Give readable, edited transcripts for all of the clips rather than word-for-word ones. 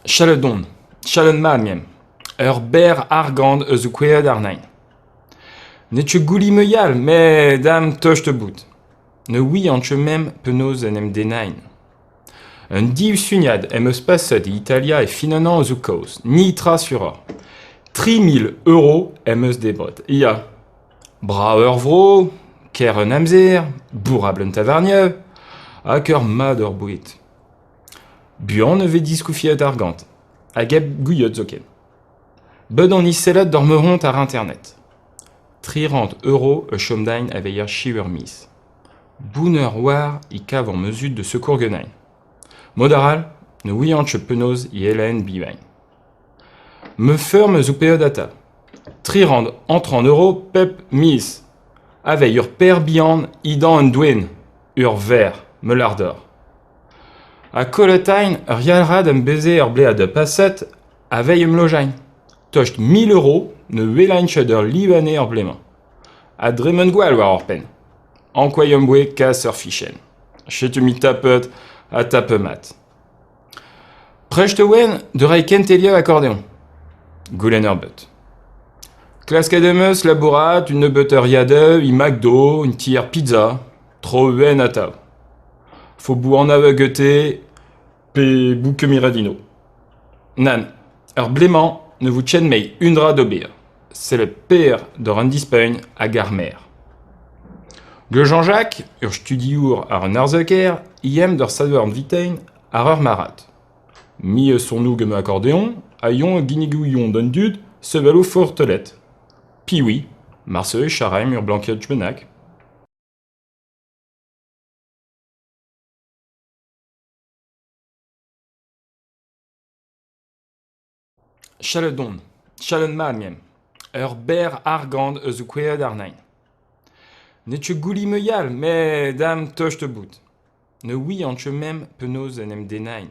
Chalet on, chalet mat me'm. Ur berr argant eus ho kwelet àrnain. N'eo ket gouli meuial met dam tost bout. Ne ouian ket mem penaos en em dennain. Un div suniad em eus paset e Italia e fin an hañv zo kaoz, netra suroc'h. 3 000 euro em eus debret, ya. Brav ur vro, ker un amzer, bourrabl un tavarnier, hag ur mat ur boued. Buan e vez diskoufiet argant, hag hep gouiet zoken. Bet on iselet d'ur meuront àr internet. 300 euro e chom din aveit ar siv miz. Bounner 'oar e kavan ma zud da sekour ganin. Mod arall ne ouian ket penaos e hellen bihan. Ma feurm zo paeet atav. 330 euro pep miz. Aveit ur paer bihan edan un doenn, ur verc'h, me lâr deoc'h. Ha kolletain ur yalc'had am beze ur blead paset aveit em lojañ. Tost 1000 euro ne welan ket ur liv anezhañ er blez-mañ. Ha dremen gwall war hor penn. Ankouaet am boa kas ur fichenn. Setu me tapet ha tapet mat. Prest e oan da reiñ kentelioù akordeoñ. Goulenn ur beut. Klasket em eus labourat un nebeut euriadoù e McDo, un tier pizza, tro wenn atav. Fo bout anavet gete pe bout kemiradino. Nann, er blez-mañ ne vo ket mei un dra d'ober. Sellet Per doc'h an Dispagn hag ar maer. Ge Jean-Jacques, ur studiour àr an arzoù-kaer, iem d'ur sadorn vintin àr ur marc'had. Mi eus sonoù gant ma akordeoñ ha eñ a ginnigo d'an dud sevel o fortelet. Piv marse e charaimp ur blanked bennak. Chalet on, chalet mat me'm. Ur berr argant eus ho kwelet àrnain. N'eo ket gouli meuial met dam tost bout. Ne ouian ket mem penaos en em dennain.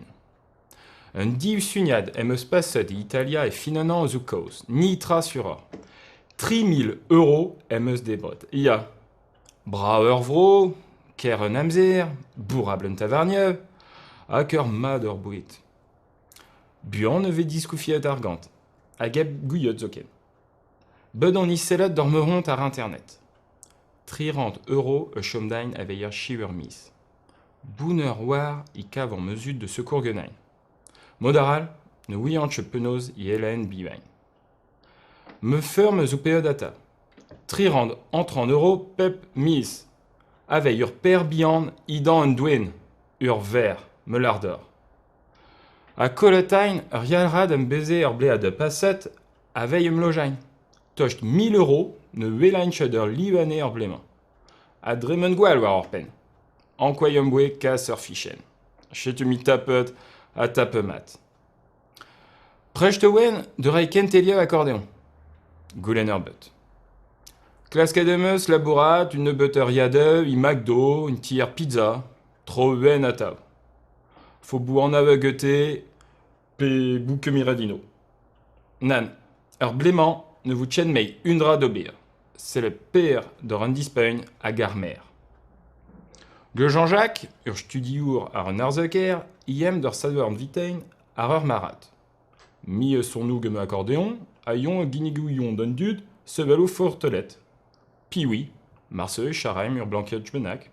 Un div suniad em eus paset e Italia e fin an hañv zo kaoz, netra suroc'h. 3 000 euro em eus debret, ya. Brav ur vro, ker un amzer, bourrabl un tavarnier, hag ur mat ur boued. Buan e vez diskoufiet argant, hag hep gouiet zoken. Bet on iselet d'ur meuront àr internet. 300 euro e chom din aveit ar siv ur miz. Bounner 'oar e kavan ma zud da sekour ganin. Mod arall ne ouian ket penaos e hellen bihan. Ma feurm zo paeet atav. 330 euro pep miz. Aveit ur paer bihan edan un doenn, ur verc'h, me lâr deoc'h. Ha kolletain ur yalc'had am beze ur blead paset aveit em lojañ. Tost 1000 euro ne welan ket ur liv anezhañ er blez-mañ. Ha dremen gwall war hor penn. Ankouaet am boa kas ur fichenn. Setu me tapet ha tapet mat. Prest e oan da reiñ kentelioù akordeoñ. Goulenn ur beut. Klasket em eus labourat un nebeut euriadoù e McDo, un tier pizza, tro wenn atav. Fo bout anavet gete pe bout kemiradino. Nann, er blez-mañ ne vo ket mei un dra d'ober. Sellet Per doc'h an Dispagn hag ar maer. Ge Jean-Jacques, ur studiour àr an arzoù-kaer, iem d'ur sadorn vintin àr ur marc'had. Mi eus sonoù gant ma akordeoñ ha eñ a ginnigo d'an dud sevel o fortelet. Piv marse e charaimp ur blanked bennak.